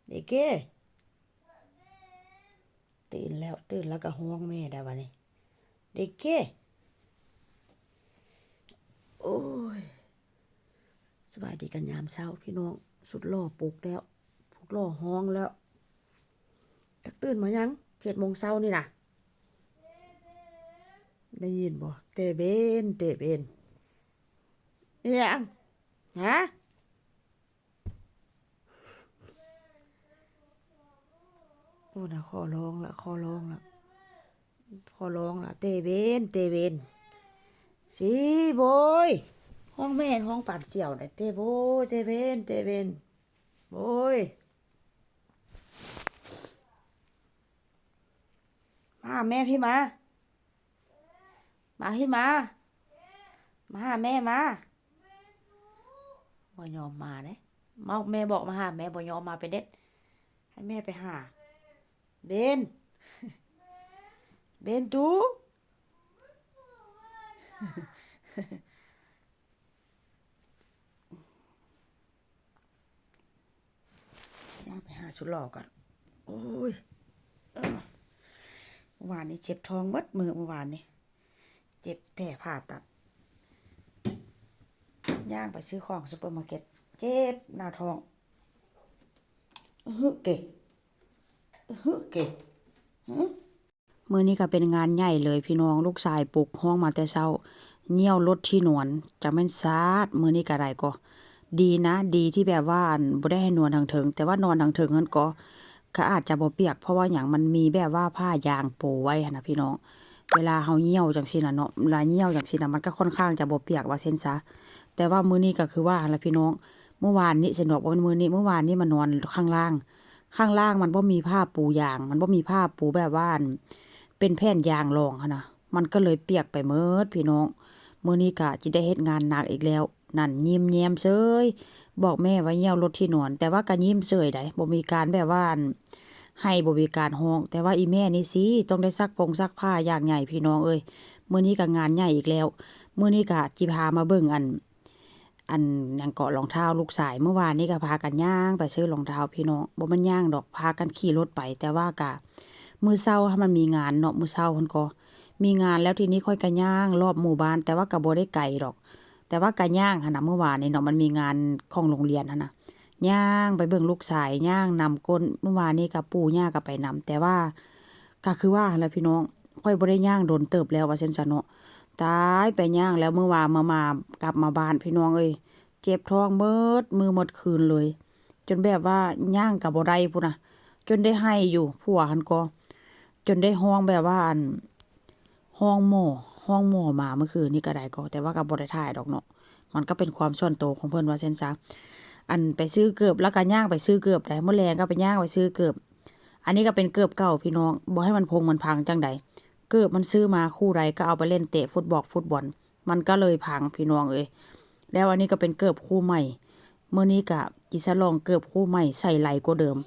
ເດເກ ຕື່ນແລ້ວ ຕື່ນແລ້ວກໍຮ້ອງແມ່ໄດ້ບາດນີ້ ເດເກ. ໂອ້ຍ ສະບາຍດີກັນຍາມເຊົ້າພີ່ນ້ອງ. ສຸດຫຼໍ່ປຸກແລ້ວ ສຸດຫຼໍ່ຮ້ອງແລ້ວ. ຈັກຕື່ນມາຫຍັງ ເຈັດໂມງເຊົ້ານີ້ນະ. ໄດ້ຍິນບໍ່? ເຕເບນ ເຕເບນ. ອີຫຍັງ? ຫາ? ໂອ້ນະ ຂໍຮ້ອງລະ ຂໍຮ້ອງລະ ຂໍຮ້ອງລະ ເຕເບນ ເຕເບນ ຊິໂບຍ. ຮ້ອງແມ່ນຮ້ອງປານສ່ຽວນະ ເຕໂບຍ ເຕເບນ ເຕເບນ ໂບຍ. ມາແມ່ພີ່ມາ. ມາພີ່ມາ ມາຫາແມ່ມາ. ບໍ່ຍອມມາເດ້ ເວົ້າ ແມ່ບອກມາຫາແມ່ ບໍ່ຍອມມາເປັນເດັດ. ໃຫ້ແມ່ໄປຫາ ເບນ ເບນຕູ. ຍ່າງໄປຫາສຸດຫຼໍ່ກ່ອນ. ໂອ້ຍ ເອີ ເມື່ອວານນີ້ເຈັບທ້ອງໝົດມື້ ເມື່ອວານນີ້ເຈັບແຜຜ່າຕັດ. ຍ່າງໄປຊື້ຂອງຊຸບເປີມາເກັດ ເຈັບໜ້າທ້ອງ. ອະຫຶເກ ອະຫຶເກ ຫຶ. ມື້ນີ້ກໍເປັນງານໃຫຍ່ເລີຍພີ່ນ້ອງ ລູກຊາຍປຸກ ຮ້ອງມາແຕ່ເຊົ້າ ຍ່ຽວລົດທີ່ນອນ ຈັກແມ່ນຊາດ. ມື້ນີ້ກໍໄດ້ກໍ ດີນະ ດີທີ່ແບບວ່າ ອັນ ບໍ່ໄດ້ໃຫ້ນອນທາງເທິງ ແຕ່ວ່ານອນທາງເທິງຫັ້ນກໍ ກໍອາດຈະບໍ່ປຽກ ເພາະວ່າຫຍັງ ມັນມີແບບວ່າຜ້າຢາງປູໄວ້ຫັ້ນນະພີ່ນ້ອງ. ເວລາເຮົາຍ່ຽວຈັ່ງຊີ້ນະເນາະ ເວລາຍ່ຽວຈັ່ງຊີ້ນະ ມັນກໍຄ່ອນຂ້າງຈະບໍ່ປຽກວ່າຊັ້ນຊະ. ແຕ່ວ່າມື້ນີ້ກໍຄືວ່າຫັ້ນລະພີ່ນ້ອງ ມື້ວານນີ້ຊັ້ນດອກ ບໍ່ແມ່ນມື້ນີ້ ມື້ວານນີ້ມານອນຂ້າງລ່າງ ຂ້າງລ່າງມັນບໍ່ມີຜ້າປູຢາງ ມັນບໍ່ມີຜ້າປູແບບວ່າ ອັນ ເປັນແຜ່ນຢາງລອງຫັ້ນນະ ມັນກໍເລີຍປຽກໄປໝົດພີ່ນ້ອງ. ມື້ນີ້ກະຊິໄດ້ເຮັດງານໜັກອີກແລ້ວ ນັ້ນ ຍິ້ມແຍ້ມເສີຍ ບອກແມ່ວ່າຍ່ຽວລົດທີ່ນອນ ແຕ່ວ່າກະຍິ້ມເສີຍໃດ໋ ບໍ່ມີການແບບວ່າ ອັນ ໄຫ້ ບໍ່ມີການຮ້ອງ. ແຕ່ວ່າອີແມ່ນີ້ຊິຕ້ອງໄດ້ຊັກພົງຊັກຜ້າຢ່າງໃຫຍ່ພີ່ນ້ອງເອີຍ. ມື້ນີ້ກະງານໃຫຍ່ອີກແລ້ວ ມື້ນີ້ກະຊິພາມາເບິ່ງ ອັນ ອັນຫຍັງເກາະ ລອງເທົ້າລູກຊາຍ. ມື້ວານນີ້ກໍພາກັນຍ່າງໄປຊື້ລອງເທົ້າພີ່ນ້ອງ ບໍ່ແມ່ນຍ່າງດອກ ພາກັນຂີ່ລົດໄປ. ແຕ່ວ່າກະມື້ເຊົ້າຫັ້ນມັນມີງານເນາະ ມື້ເຊົ້າຫັ້ນກໍມີງານ ແລ້ວທີນີ້ຂ້ອຍກໍຍ່າງລອບໝູ່ບ້ານ ແຕ່ວ່າກໍບໍ່ໄດ້ໄກດອກ ແຕ່ວ່າກໍຍ່າງຫັ້ນນະ. ມື້ວານນີ້ເນາະ ມັນມີງານຂອງໂຮງຮຽນຫັ້ນນະ ຍ່າງໄປເບິ່ງລູກຊາຍ ຍ່າງນຳກົ້ນ. ມື້ວານນີ້ກໍປູ່ຍ່າກໍໄປນຳ ແຕ່ວ່າ ກໍຄືວ່າຫັ້ນແຫຼະພີ່ນ້ອງ ຂ້ອຍບໍ່ໄດ້ຍ່າງດົນເຕີບແລ້ວວ່າຊັ້ນຊະເນາະ. ຕາຍ ໄປຍ່າງແລ້ວ ມື້ວານມາ ມາ ກັບມາບ້ານພີ່ນ້ອງເອີຍ ເຈັບທ້ອງໝົດມື້ໝົດຄືນເລີຍ ຈົນແບບວ່າຍ່າງກໍບໍ່ໄດ້ພຸ້ນນະ ຈົນໄດ້ໄຫ້ຢູ່ ຜົວຫັ້ນກໍ ຈົນໄດ້ຮ້ອງແບບວ່າ ອັນ ຮ້ອງໝໍ ຮ້ອງໝໍມາມື້ຄືນນີ້ກໍໄດ້ກໍ ແຕ່ວ່າກໍບໍ່ໄດ້ຖ່າຍດອກເນາະ ມັນກໍເປັນຄວາມສ່ວນໂຕຂອງເພິ່ນວ່າຊັ້ນຊະ. ອັນ ໄປຊື້ເກີບ ແລ້ວກໍຍ່າງໄປຊື້ເກີບໄດ໋ ມື້ແລງກໍໄປຍ່າງໄປຊື້ເກີບ. ອັນນີ້ກໍເປັນເກີບເກົ່າພີ່ນ້ອງ ບໍ່ໃຫ້ມັນພົງມັນພັງຈັ່ງໃດ ເກີບມັນຊື້ມາຄູ່ໃດກໍເອົາໄປຫຼິ້ນເຕະຟຸດບອກຟຸດບອນ ມັນກໍເລີຍພັງພີ່ນ້ອງເອີຍ. ແລ້ວອັນນີ້ກໍເປັນເກີບຄູ່ໃໝ່ ມື້ນີ້ກະຊິສະຫຼອງເກີບຄູ່ໃໝ່ ໃສ່ໄຫຼກວ່າເດີມ.